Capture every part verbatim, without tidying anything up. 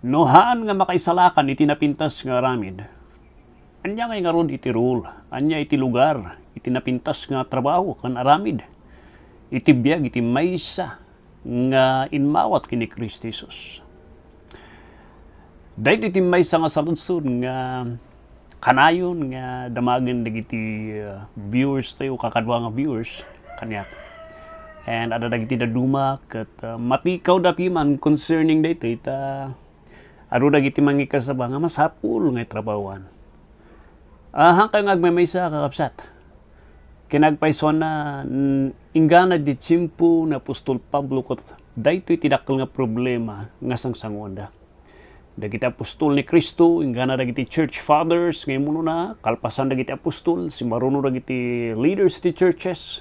No haan nga makaisalakan iti napintas nga aramid, ania ngay ngarud iti rule, ania iti lugar, iti napintas nga trabaho ken aramid, iti biag iti maysa nga immawat ken ni Cristo Jesus? Daytoy ti maysa nga saludsod nga kanayon nga damagen dagiti, uh, viewers tayo, kakadua nga viewers kaniak. And adda dagiti dadduma ket, uh, matikawda piman concerning daytoy ta adu dagiti mangikasaba nga masapul nga itrabahoan. Ahankayo nga agmaymaysa, kakabsat. Kinagpaysuanna, mm, inggana di tiempo ni apostol Pablo ket daytoy ti dakkel nga problema nga sangsanguanda. Dagiti apostol ni Cristo, inggana dagiti church fathers nga immunona, kalpasan dagiti apostol, simaruno dagiti leaders ti churches,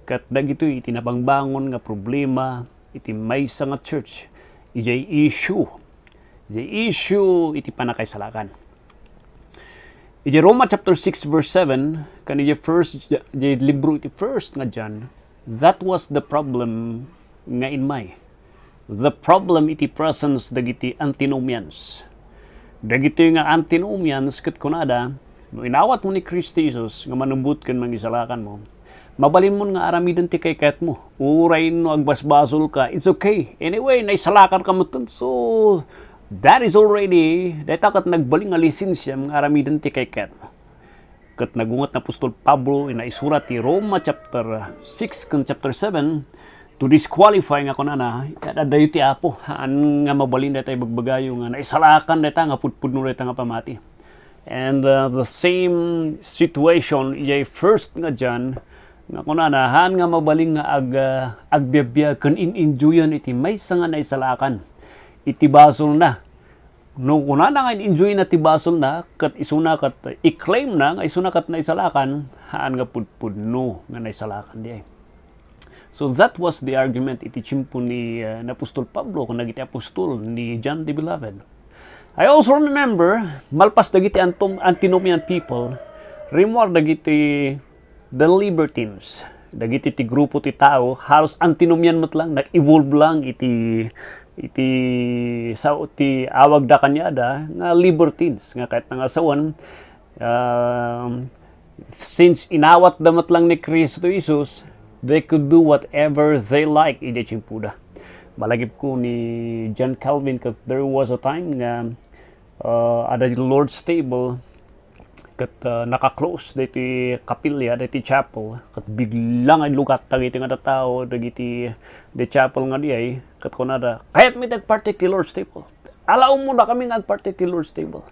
ket dagitoy iti nabangbangon nga problema iti maysa nga church, idiay issue, idiay issue iti pannakaisalakan. Iti Roma chapter six verse seven, ken iti first, iti libro iti First nga John, that was the problem nga immay. The problem iti presence dagiti antinomians. Dagitoy nga antinomians ket kunada, no inawatmo ni Cristo Jesus nga manumbot ken mangisalakanmo, mabalinmon nga aramiden ti kaykayatmo. Uray no agbasbasolka, it's okay. Anyway, naisalakanka metten. So, that is already, dayta ket nagbalin nga lisensiam nga aramiden ti kaykayatmo. Ket nagunget ni apostol Pablo iti naisurat ti Roma chapter six ken chapter seven to disqualify nga kunana, "Ket addayo ti Apo, haan nga mabalin dayta ibagbagayo nga naisalakan dayta nga pudpudno dayta nga pamati." And, uh, the same situation, ijay First nga John, nga kunana, haan nga mabalin nga ag-, uh, agbiagbiag ken in-enjoyan iti maysa nga naisalakan iti basolna. No kunana nga in-enjoyna ti basolna, ket isuna ket i-claimna nga isuna ket naisalakan, haan nga pudpudno nga naisalakan diay. So that was the argument iti tiempo ni, uh, ni apostol Pablo ken dagiti apostol ni John the Beloved. I also remember, malpas dagiti antom-, antinomian people, rimmuar dagiti the libertines. Dagiti ti grupo ti tao, halos antinomian met lang, nag-evolve lang iti, iti sao ti awagda kaniada nga libertines, nga kayatna nga sawen, um, since inawatda met lang ni Cristo Jesus, they could do whatever they like iti tiempoda. Malagipko ni John Calvin, ket there was a time nga, uh, adda di Lord's table, ket, uh, naka-close daytoy kapilya, daytoy chapel, ket bigla nga inlugat dagiti nga tattao dagiti the chapel nga diay, ket kunada, "Kayatmi ti agpartek ti Lord's table. Alawmo dakami nga agpartek ti Lord's table."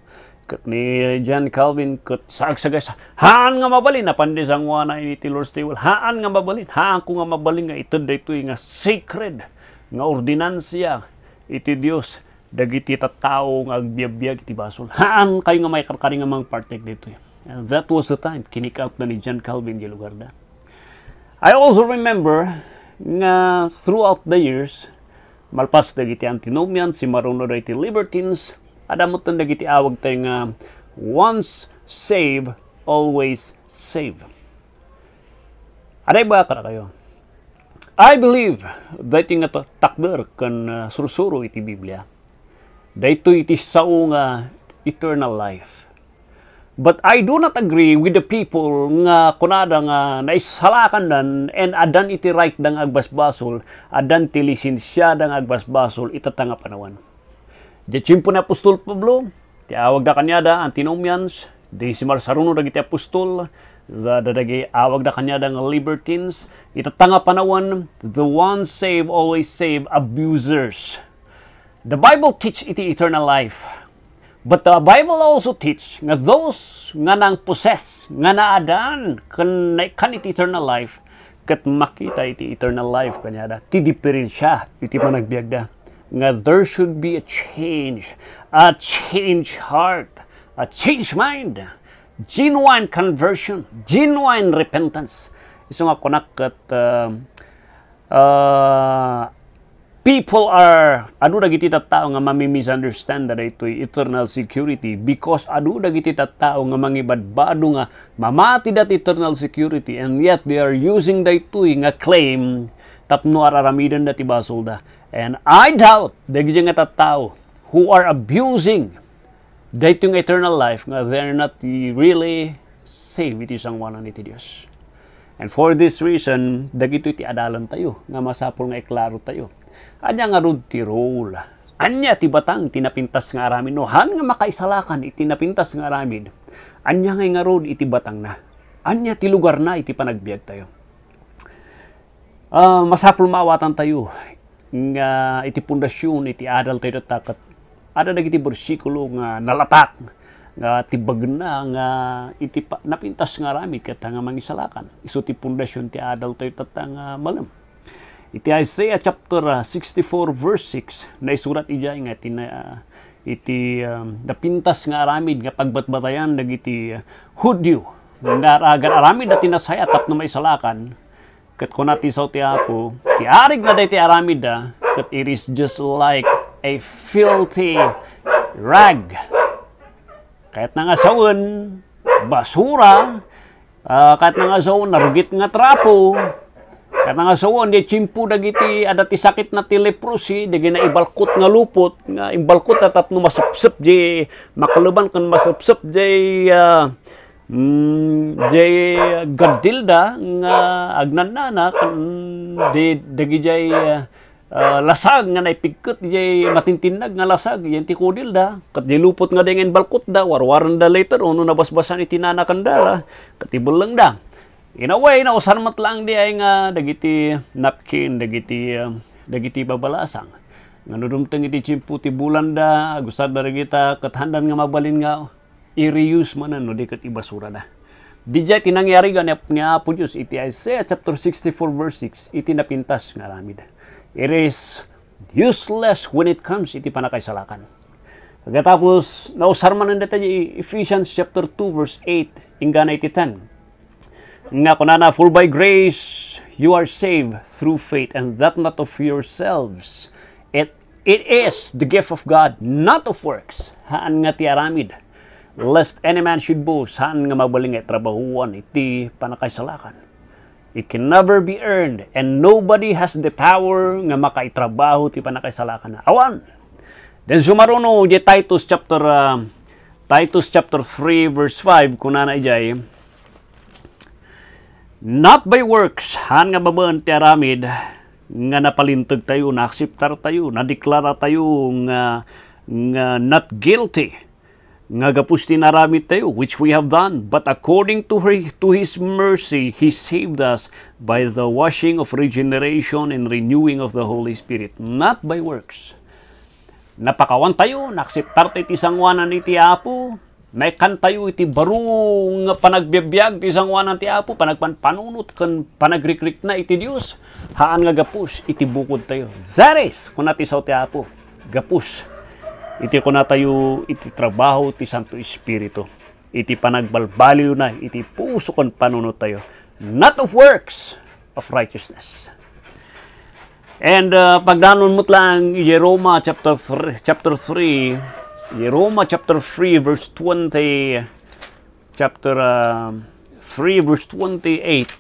Ket ni John Calvin ket sagsagasa, "Haan nga mabalin, napan di sanguana iti Lord's table. Haan nga mabalin, haanko nga mabalin nga ited daytoy nga sacred nga ordinansia iti Dios dagiti tattao nga agbiagbiag iti basol. Haankayo nga maikarkari nga mangpartek daytoy." And that was the time, kinick out na ni John Calvin di lugarda. I also remember nga throughout the years, malpas dagiti antinomian, simaruno dagiti libertines, adda metten dagiti awagtayo nga once saved, always saved. Adda ibaga kadakayo. I believe daytoy nga ta-, takder ken, uh, sursuro iti Biblia. Daytoy iti sao nga eternal life. But I do not agree with the people nga kunada nga naisalakandan and addan iti right da nga agbasbasol, addan ti lisensia da nga agbasbasol ita ta nga panawen. Di tiempo ni apostol Pablo, ti awagda kaniada antinomians, di simarsaruno dagiti apostol, da-, dadagiti awagda kaniada nga libertines, ita ta nga panawen, the once saved, always saved abusers. The Bible teach iti eternal life. But the Bible also teach nga those nga nang-possess, nga naadan, kan, kan iti eternal life, ket makita iti eternal life, kaniada, ti diferensia iti panagbiagda. Nga there should be a change, a change heart, a change mind, genuine conversion, genuine repentance. Isu nga kunak ket, uh, uh, people are, adu dagiti tattao nga mami-misunderstand daytoy eternal security because adu dagiti tattao nga mangibadbado nga mamati dati eternal security, and yet they are using daytoy nga claim tapno ar-aramiden dati basolda. And I doubt dagiti nga tattao who are abusing daytoy nga eternal life nga they're not really saved iti sangoanan iti Dios. And for this reason, dagitoy ti adalantayo nga masapul nga iklarotayo. Ania ngarud ti role? Ania ti batang ti napintas nga aramid? No han nga makaisalakan iti napintas nga aramid, ania ngay ngarud iti batangna? Ania ti lugarna iti panagbiagtayo? Ah, masapul maawatantayo nga iti pundasyon iti adaltayo tatta ket adda dagiti bersikulo nga nalatak nga ti bagna nga iti pa-, napintas nga aramid ket nga mangisalakan. Isu ti pundasyon ti adaltayo tatta nga malem. Iti Isaiah chapter, ah, sixty-four verse six, naisurat idiay nga iti na-, iti, um, napintas nga aramid nga pagbatbatayan dagiti, ah, Hudio. Naragan aramid a ti nasaya tapno maisalakan. Ket kuna ti sao ti Apo, ti arigna daytoy aramidda, ket it is just like a filthy rag. Kayatna nga sawen, basura, ah, kayatna nga sawen, narugit nga trapo, kayatna nga sawen, di tiempo dagiti adda ti sakitna ti leprosy, dagiti naibalkot nga lupot, nga imbalkot tapno masepsep di makleban ken masepsep di, ah, Mm, jay gaddilda nga agnannana ken di-, dagidiay, ah, lasag nga naipigket jay matintinnag nga lasag, yan ti kudilda. Ket di lupot nga di nga inbalkotda, warwarenda later, ono nabasbasan iti nanakanda, ket ibellengda. In a way, nausar met laeng di ay nga dagiti napkin, dagiti, ah, dagiti babalasang. Nga no dumteng iti tiempo ti bulanda, agusarda dagita, ket handan nga mabalin nga i-reuse manen no di ket ibasurada. Didiay ti nangyarigan ni, ni Apo Dios iti Isaiah chapter sixty-four verse six, iti napintas nga aramid. It is useless when it comes iti panakaisalakan. Pagkatapos, nausar manen dita di Ephesians chapter two verse eight, inggana iti ten. Nga kunana, "For by grace you are saved through faith, and that not of yourselves. It, it is the gift of God, not of works." Haan nga ti aramid, lest any man should boast. Haan nga mabalin nga itrabahuan iti panakaisalakan. It can never be earned, and nobody has the power nga makaitrabaho ti panakaisalakan. Awan. Then sumaruno, di Titus chapter, ah, Titus chapter three, verse five, kunana idiay, "Not by works," haan nga babaen ti aramid nga napalintegtayo, naakseptartayo, nadeklaratayo nga, nga not guilty, nga gapu ti naramidtayo, which we have done, but according to her, to His mercy, He saved us by the washing of regeneration and renewing of the Holy Spirit, not by works. Napakawantayo, naakseptartayo iti sangoanan iti Apo, naikkantayo iti baro nga panagbiagbiag ti sangoanan ti Apo, panagpanpanunot ken panagrikrikna iti Dios, haan nga gapus iti bukodtayo. That is, kuna ti sao ti Apo, gapus iti kunatayo iti trabaho ti Santo Espiritu, iti panagbalbaliwna iti puso ken panunottayo, not of works of righteousness. And, uh, pagdanon met laeng iti Roma chapter three, chapter three, iti Roma chapter three, verse twenty, chapter, uh, three, verse twenty-eight.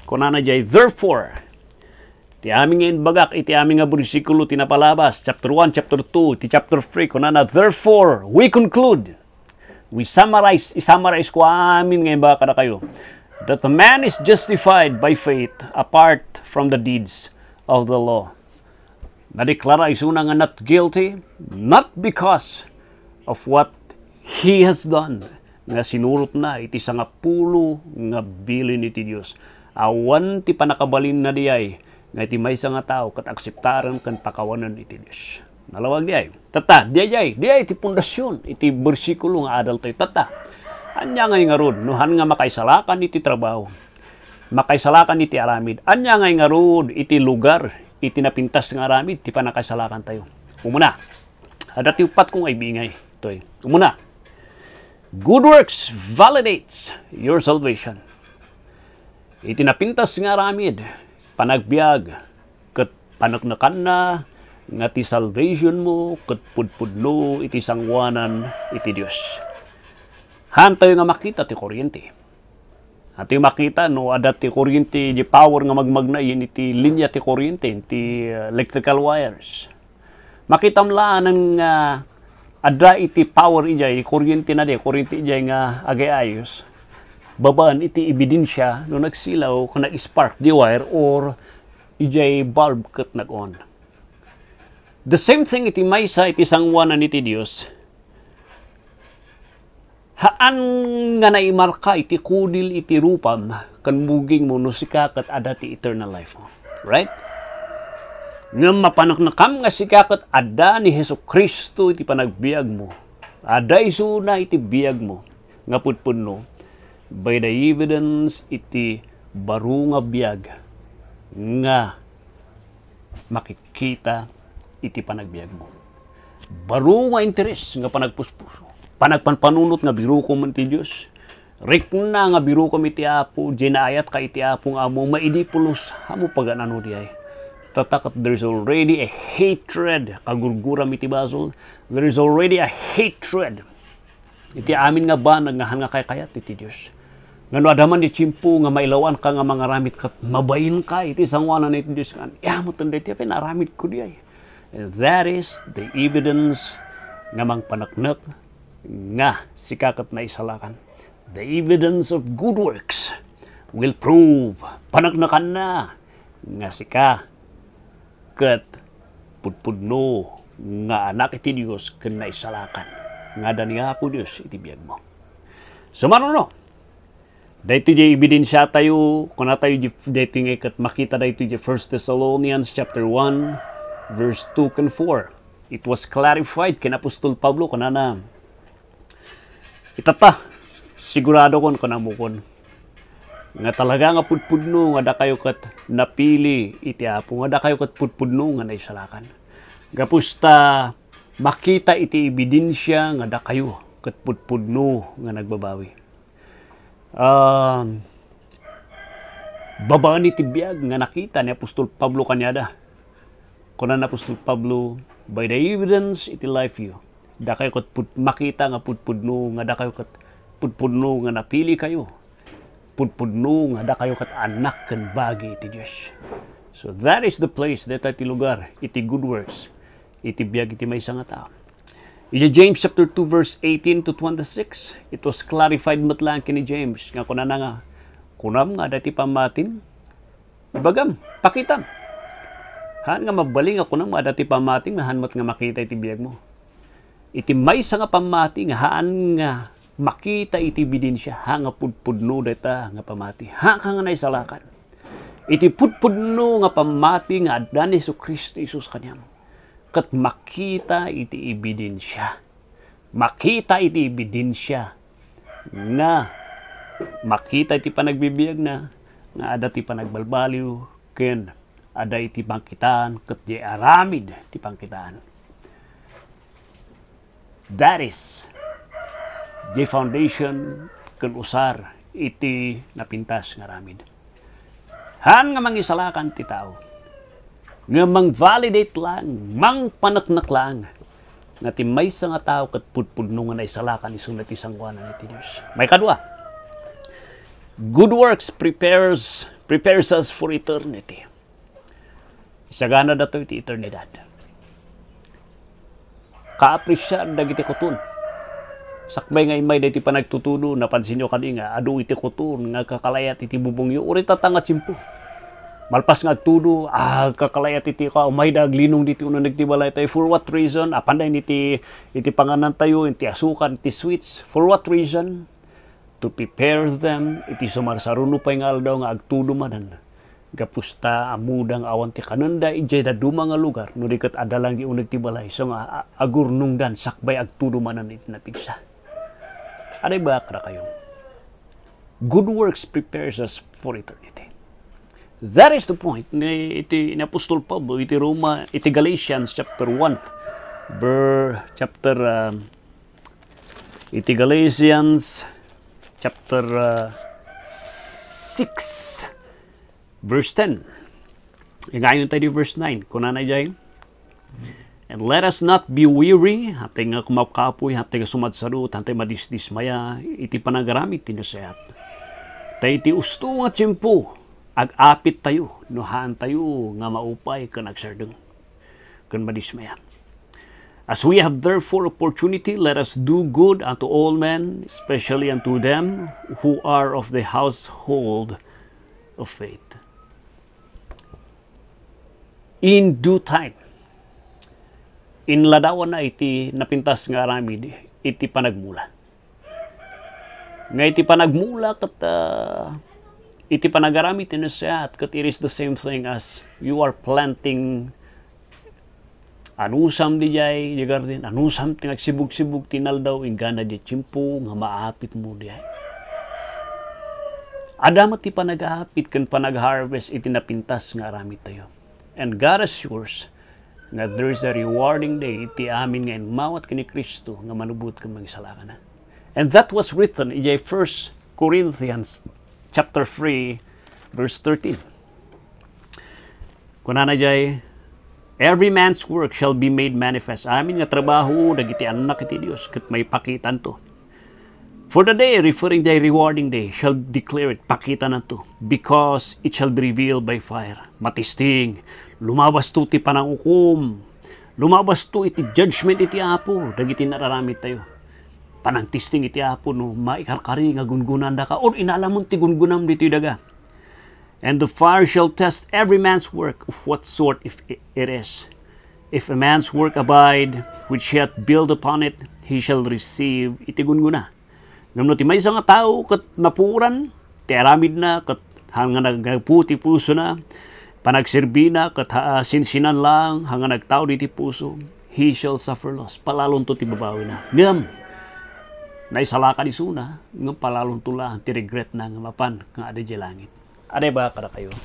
Kunana diay, "Therefore," ti amin nga imbagak iti amin nga bersikulo ti napalabas, chapter one, chapter two, ti chapter three, kunana, "Therefore, we conclude," We summarize, i-summarize ko amin nga imbagak kadakayo, that a man is justified by faith apart from the deeds of the law. Nadeklara isuna nga not guilty, not because of what he has done, nga sinurotna iti sangapulo nga bilin iti Dios. Awan ti pannakabalinna diay nga iti maysa nga tao ket akseptaren ken pakawanen iti Dios. Nalawag diay. Tatta, diay, diay, diay ti pundasyon iti bersikulo nga adaltayo. Tatta, ania ngay ngarud no han nga makaisalakan iti trabaho, makaisalakan iti aramid? Ania ngay ngarud iti lugar iti napintas nga aramid ti pannakaisalakantayo? Umuna, adda ti uppat ko nga ibingay. Toy. Umuna, good works validates your salvation. Iti napintas nga aramid, panagbiag, ket paneknekanna nga ti salvation mo ket pudpudno iti sangoanan iti Dios. Hantayo nga makita ti kuryente. Hantayo makita no adda ti kuryente, di power nga magmagna iti linya ti kuryente, ti, uh, electrical wires. Makitam laeng nga adda iti power idiay, kuryente na di, kuryente idiay nga agay-ayos. Babaen iti ebidensia no nagsilaw ken nag-spark di wire or idiay bulb ket nag-on. The same thing iti maysa iti sangoanan iti Dios. Haan nga naimarka iti kudil iti rupam ken bugingmo no sika ket adda ti eternal life mo. Right? Ngem mapaneknekam nga sika ket adda ni Jesu-Cristo iti panagbiagmo. Adda isuna iti biagmo nga pudpudno by the evidence iti baro nga biag nga makitkita iti panagbiagmo. Baro nga interes nga panagpuspuso. Panagpanpanunot nga birokom iti Dios. Rikna nga birokom iti Apo, diay naayatka iti Apo nga ammo maidipulos, ammo pagan-ano diay. Tatta ket there's already a hatred, kagurguram iti basol. There is already a hatred iti amin nga banag nga haan nga kaykayat iti Dios. Nga no adda man ti tiempo nga mailawanka nga mangaramid ket mabainka iti sangoanan iti Dios nga, "Ania met daytoy a pinaaramidko diay?" And that is the evidence nga mangpaneknek nga sika ket naisalakan. The evidence of good works will prove, paneknekanna nga sika ket pudpudno nga anak iti Dios ken naisalakan nga adda ni Apo Dios iti biagmo. Sumano no? Daytoy diay ebidensiatayo, kunatayo di-, daytoy nga ket makita daytoy di First Thessalonians chapter one, verse two ken four. It was clarified ken Apostol Pablo, kunana, Itatta, siguradokon, kunamokon, nga talaga nga pudpudno nga dakayo ket napili iti Apo, nga dakayo ket pudpudno nga naisalakan. Gapu ta makita iti ebidensia nga dakayo ket pudpudno nga nagbabawi. Um, babaen iti biag nga nakita ni Apostol Pablo kaniada. Kuna ni Apostol Pablo, "By the evidence iti life yo, dakayo ket pud-, makita nga pudpudno, nga dakayo ket pudpudno nga napili kayo. Pudpudno nga dakayo ket anak ken bagi iti Dios." So that is the place, deta ti lugar, iti good works, iti biag iti maysa nga tao. Iti James chapter two, verse eighteen to twenty-six, it was clarified met laeng ken ni James nga kunana nga, "Kunam nga adda ti pammatim, ibagam, pakitam." Haan nga mabalin nga kunam nga adda ti pammatim nga haan met nga makita iti biagmo. Iti maysa nga pammati nga haan nga makita iti ebidensia, haan nga pudpudno dayta nga pammati. Haanka nga naisalakan. Iti pudpudno nga pammati nga adda ni Jesu-Cristo Jesus kaniam, ket makita iti ebidensia. Makita iti ebidensia nga makita iti panagbibiagna nga adda ti panagbalbaliw ken adda iti pangkitaan ket diay aramid ti pangkitaan. That is the foundation ken usar iti napintas nga aramid. Haan nga mangisalakan ti tao, nga mang-validate laeng, mangpaneknek laeng, nga ti maysa nga tao ket pudpudno nga naisalakan isuna ti sangoanan iti Dios. Maikadua, good works prepares, prepares us for eternity. Isagana datoy ti eternidad. Kaapresiar dagiti kuton. Sakbay nga immay daytoy panagtutudo, napansinyo kadi nga adu iti kuton nga agkakalayat iti bubongyo, uray tatta nga tiempo. Malpas nga agtudo, agkakalayat iti ka, umayda aglinong ditoy uneg ti balay tayo. For what reason? Apanda iti, iti panganantayo, iti asukar, iti sweets. For what reason? To prepare them iti sumarsaruno pay nga aldaw nga agtudo manen. Gapu ta ammoda nga awan ti kanenda idiay dadduma nga lugar, no di ket adda lang di uneg ti balay, isu nga a-, agurnongdan sakbay agtudo manen iti napigsa. Aday ba kadakayo? Good works prepares us for eternity. That is the point ni, iti, ni Apostol Pablo iti Roma, iti Galatians chapter one, ver-, chapter, um, iti Galatians chapter, uh, six, verse ten. Ingayon tayo di verse nine. Kunana jay, "And let us not be weary," hantay nga kumapkapoy, hantay nga sumadsado, hantay madisdismaya iti panagaramid ti nasayaat. Ta iti usto nga tiempo, ag-apit tayo, no haan tayo nga maupay ken agsardeng ken madismaya. As we have therefore opportunity, let us do good unto all men, especially unto them who are of the household of faith. In due time, inladawanna iti napintas nga aramid iti panagmula. Nga iti panagmula ket, ah, iti panagaramid ti nasayaat, ket it is the same thing as you are planting anusam diay, diay garden, anusam ti nagsibugsibug ti inaldaw, inggana diay tiempo nga maapitmo diay. Adda met ti panagaapit ken panagharvest iti napintas nga aramidtayo. And God assures nga there is a rewarding day iti amin nga immawat ken ni Cristo nga manubot ken mangisalakan. And that was written in First Corinthians chapter three, verse thirteen. Kunana diay, "Every man's work shall be made manifest." Amin nga trabaho dagiti annak iti Dios ket maipakitanto. "For the day," referring to the rewarding day, "shall declare it," pakitananto, "because it shall be revealed by fire." Matisting, lumabasto ti panangukom. Lumabasto iti judgment iti Apo dagiti nararamidtayo. Panangtisting iti Apo no maikarkari nga gungunandaka or inalamon ti gungunam ditoy daga. "And the fire shall test every man's work of what sort if it is. If a man's work abide, which he hath built upon it, he shall receive," iti gunguna. Ngem no ti maysa nga tao ket napuoran ti aramidna, ket haan nga naggapu ti pusona, panagserbina ket ha-, sinsinan laeng, haan nga nagtaud iti puso, he shall suffer loss. Palalonto ti babawina. Ngem, naisalakad isuna, ngem palalonto laeng ti regretna nga mapan nga adda idiay langit. Adda ibaga kadakayo.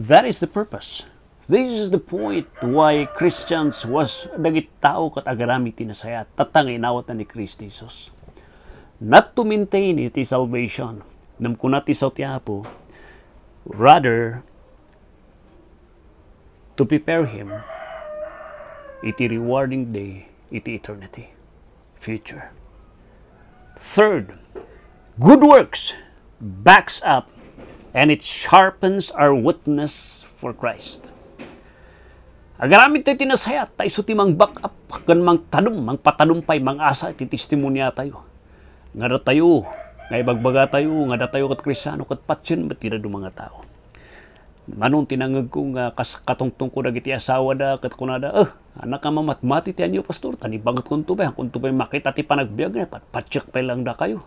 That is the purpose. This is the point why Christians was dagiti tao ket agaramid ti nasayaat, tatta nga inawatna ni Cristo Jesus. Not to maintain iti salvation. Ngem kuna ti sao ti Apo, rather, to prepare him iti rewarding day, iti eternity. Future. Third, good works backs up and it sharpens our witness for Christ. Agaramid tayo ti nasayaat, ta isu ti mang-back up ken mangtadum, mangpatadum pay, mang-asa iti testimoniatayo. Nga datayo, nga ibagbagatayo, nga datayo ket Kristiano, ket patien met ti dadduma nga tao. Manon ti nangngegko nga kas-, katungtongko dagiti asawada ket kunada, "Eh, anak a mamatmati ti anyo, Pastor, ta ni bagetkonto pay, haankonto pay makita ti panagbiag, eh, pat-, patiek pay lang dakayo."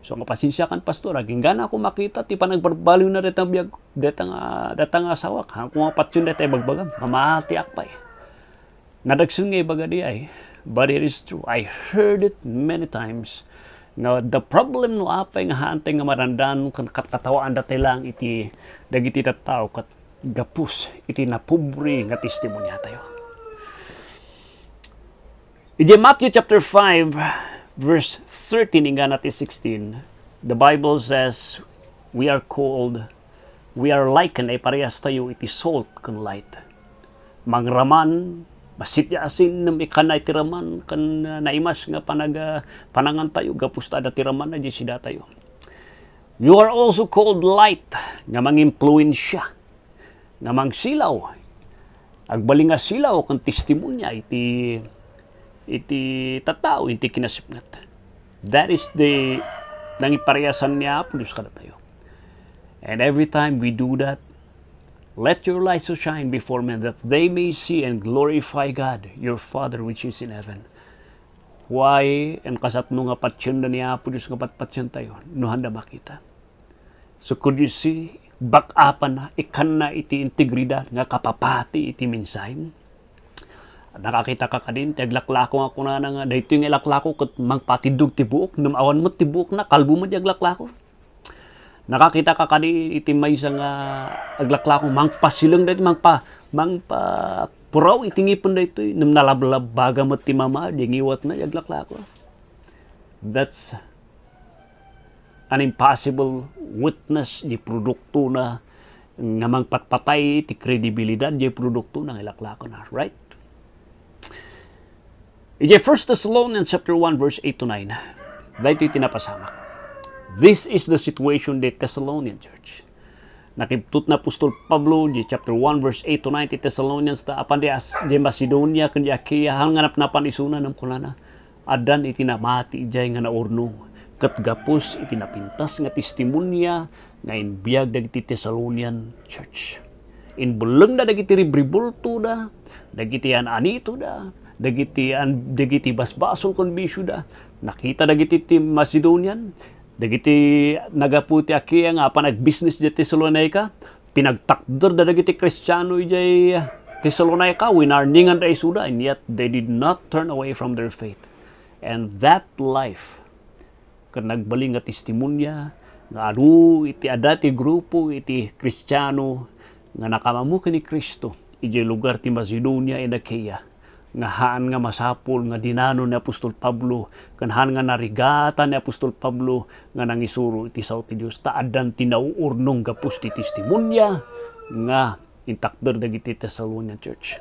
So, nga, "Pasensiakan, Pastor, agingga ako makita ti panagbarbaliwna dayta biag, dayta nga, dayta nga asawak, haanko nga patien dayta ibagbagam, mamatiak pay." Nadagsen nga ibaga diay, but it is true. I heard it many times. Nga the problem no apay nga haantay nga marandan ken katkatawaanda tay lang iti dagiti tattao ket gapus iti napobre nga testimoniatayo. Iti Matthew chapter five, verse thirteen inggana ti sixteen, the Bible says, we are called We are likened, ay parehas tayo iti salt ken light. Mangraman, bassit ti asin, ngem ikkanna iti raman, ken, ah, naimas nga panag-, ah, panangan tayo, gapu ta adda ti raman na di sida tayo. You are also called light, nga mangimpluensia, nga mangsilaw. Agbalin nga silaw ken testimonia iti, iti tattao, iti kinasipnget. That is the nangipareasan ni Apo Dios kadatayo. And every time we do that, let your light so shine before men that they may see and glorify God, your Father which is in heaven. Why? And kasatno nga patienda ni Apo Dios nga patpatientayo, no handa makita. So could you see, back-upanna, ikkanna iti integridad nga kapapati iti mensahe? Nakakita ka kadin, ti aglaklako nga kunana nga, daytoy nga ilaklako ket mangpatiddog ti buok, ngem awan met ti buokna, kalbo met ti aglaklako. Nakakita ka kadi iti maysa nga aglaklako, mangpasileng daytoy, mangpa-, mangpapuraw iti ngipen daytoy, ngem nalablabaga met ti mama, di ngiwatna ti aglaklako. That's an impossible witness, di produktona nga mangpatpatay ti kredibilidad, di produktona nga ilaklakona, right? Iti First Thessalonians chapter one, verse eight to nine, daytoy ti napasamak. This is the situation of the Thessalonian church. Nakibtut ni apostol Pablo, di chapter one, verse eight to nine ti Thessalonians, ta apan di As-, di Macedonia, ken di Achaia, haan nga napnapan isuna, ngem kunana, addan iti namati idiay nga naurnong, ket gapus iti napintas nga testimonia nga inbiag dagiti Thessalonian church. Inbellengda dagiti ribribultoda, dagiti an-anitoda, dagiti an-, dagiti basbasol ken bisioda. Nakita dagiti ti Macedonian, dagiti naggapu ti Achaia nga apan agbisnes di Tesalonica, pinagtakderda dagiti Kristiano idiay Tesalonica, winarninganda isuda, and yet they did not turn away from their faith. And that life ket nagbalin nga testimonia nga adu iti adda ti grupo iti Kristiano nga nakamammo ken ni Cristo idiay lugar ti Macedonia and Achaia, nga haan nga masapul nga dinano ni apostol Pablo, ken haan nga narigatan ni apostol Pablo nga nangisuro iti sao ti Dios, ta addan ti nauurnong gapus ti testimonia nga intakder dagiti Thessalonian church.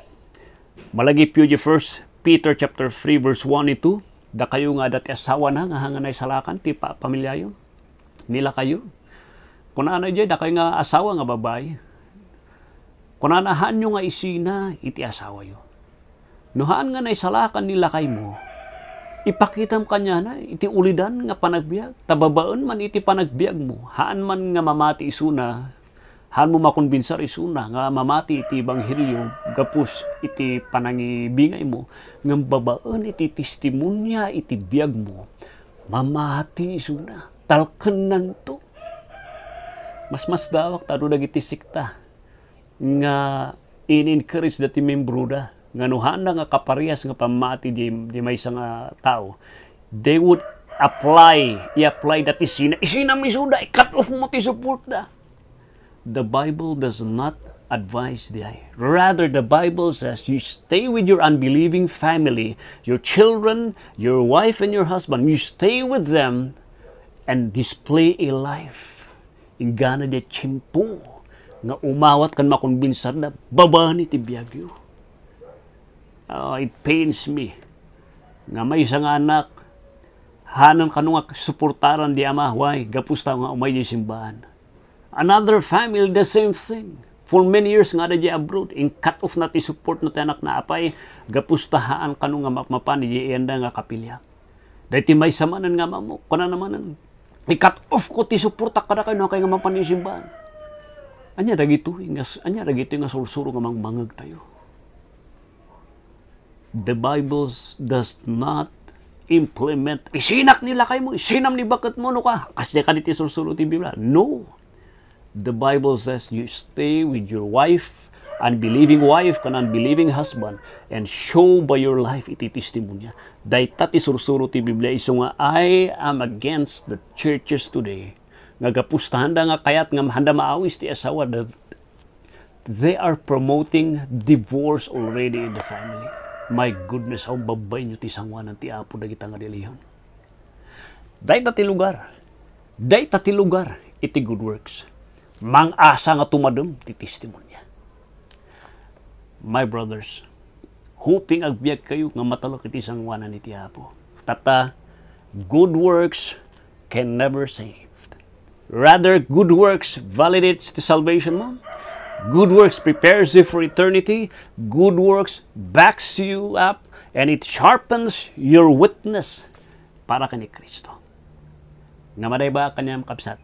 Malagipyo di First Peter chapter three, verse one and two, dakayo nga adda ti asawana nga haan nga naisalakan ti pa-, pamiliayo, ni lakayo. Kunana idiay, dakayo nga asawa nga babai, kunana, haanyo nga isina iti asawayo. No haan nga naisalakan ni lakaymo, ipakitam kaniana iti ulidan nga panagbiag, ta babaen man iti panagbiagmo, haan man nga mamati isuna, haanmo makonbinsar isuna nga mamati iti ebanghelio gapus iti panangibingaymo, ngem babaen iti testimonia iti biagmo, mamati isuna. Talkennanto. Masmasdawak ta adu dagiti sekta nga in-encourage da ti membroda nga no haanda nga kaparias nga pammati di, di maysa nga tao, they would apply, i-apply da ti isina, isinam isuda, i-cut off mo ti support da. The Bible does not advise diay. Rather, the Bible says you stay with your unbelieving family, your children, your wife, and your husband. You stay with them and display a life. Inggana diay tiempo nga umawat ken makonbinsarda babaen iti biagyo. Ah, it pains me nga maysa nga anak, haanna kano nga suportaran di ama, why? Gapus ta nga umay di simbaan. Another family, the same thing. For many years nga adda di abroad, in-cut off na ti support na ti anak na apay, gapus ta haan kano nga mapmapan di iyanda nga kapilian. Daytoy maysa manen nga ammo, kunana manen, i-cut off ko ti suportak kadakayo no kay nga mapan iti simbaan. Ania dagitoy nga, ania dagitoy nga sursuro nga mangmangegtayo? The Bible does not implement, isinak ni lakaymo, isinam ni baketmo, no ka, kasdiay kadi ti sursuro ti Biblia. No. The Bible says you stay with your wife, unbelieving wife, ken unbelieving husband, and show by your life iti testimonia. Dayta ti sursuro ti Biblia, isu nga, I am against the churches today nga gapus ta haanda nga kayat nga haanda maawis ti asawa, that they are promoting divorce already in the family. My goodness, awan babbainyo ti sanguanan ti Apo dagita nga dilihon. Dayta ti lugar. Dayta ti lugar iti good works. Mang-asa nga tumadem ti testimonia. My brothers, hoping agbiagkayo nga matalek iti sanguanan iti Apo. Tatta, good works can never save. Rather, good works validates the salvation mo. Good works prepares you for eternity. Good works backs you up and it sharpens your witness para ken ni Cristo. Nga madayba kaniam, kabsat.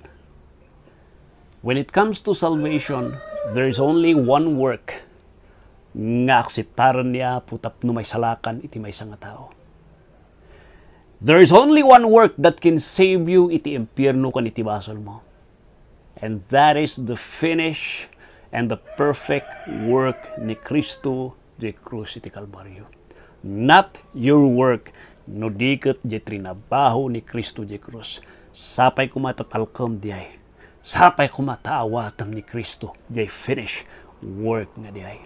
When it comes to salvation, there is only one work nga akseptaren ni Apo tapno maisalakan iti maysa nga tao. There is only one work that can save you iti impierno ken iti basolmo. And that is the finish and the perfect work ni Cristo di krus iti Kalbario. Not your work, no di ket di trinabaho ni Cristo di krus. Sapay koma ta talkem diay. Sapay koma ta awatem ni Cristo diay finish work nga diay.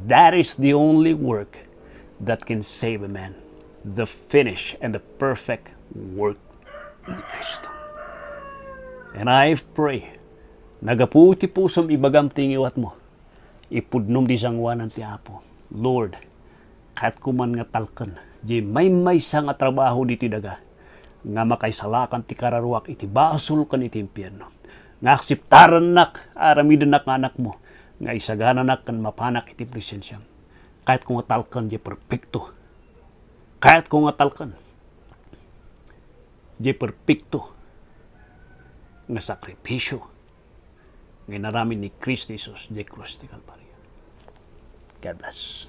That is the only work that can save a man. The finish and the perfect work ni Cristo. And I pray, nagapu ti pusom, ibagam ti ngiwatmo. Ipudnom di sanguanan ti Apo. Lord, kayatko man nga talken di maymaysa nga trabaho ditoy daga nga makaisalakan ti kararuak iti basol ken iti impierno. nga akseptarannak, aramidennak nga anakmo, nga isagananak ken mapanak iti presensiam. Kayatko nga talken diay perpekto. Kayatko nga talken diay perpekto nga sakrifisio nga inaramid ni Cristo Jesus diay krus ti Kalbario. God bless.